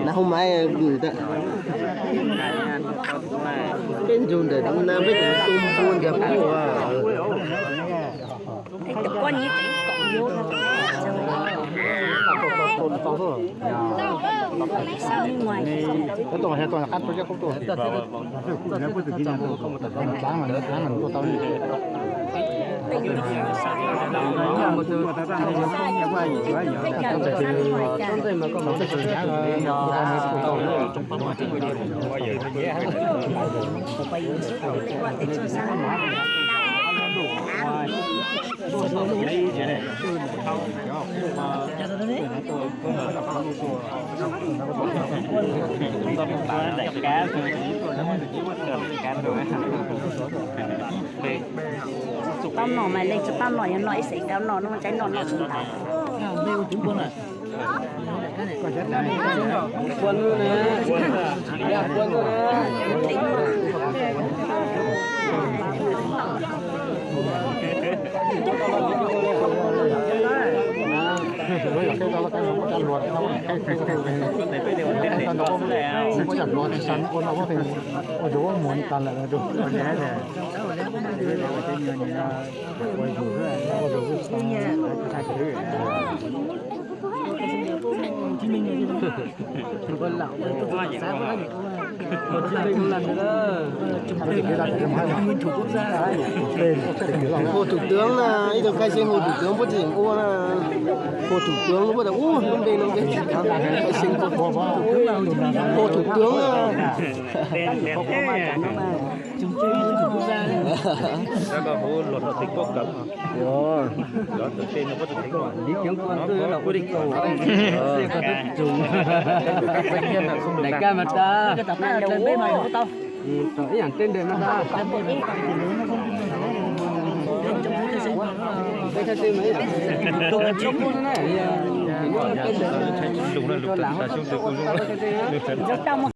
Nag hauv maiv, peb ntsug ntawm na peb cov tu npua ntawd pub. Tau noj mas leej tsis tau noj, yog noj ib xeem tau noj no, tsaib noj noj tsis tau. Hu thủ tướng na, ib tug khai sinh hu thủ tướng puab tseem ua na. Hu thủ tướng puab tseem ua, lub npe no peb tsis thov khai sinh. Hu thủ tướng na. Daim kab mas tau. Ib yam tej nte mas tau.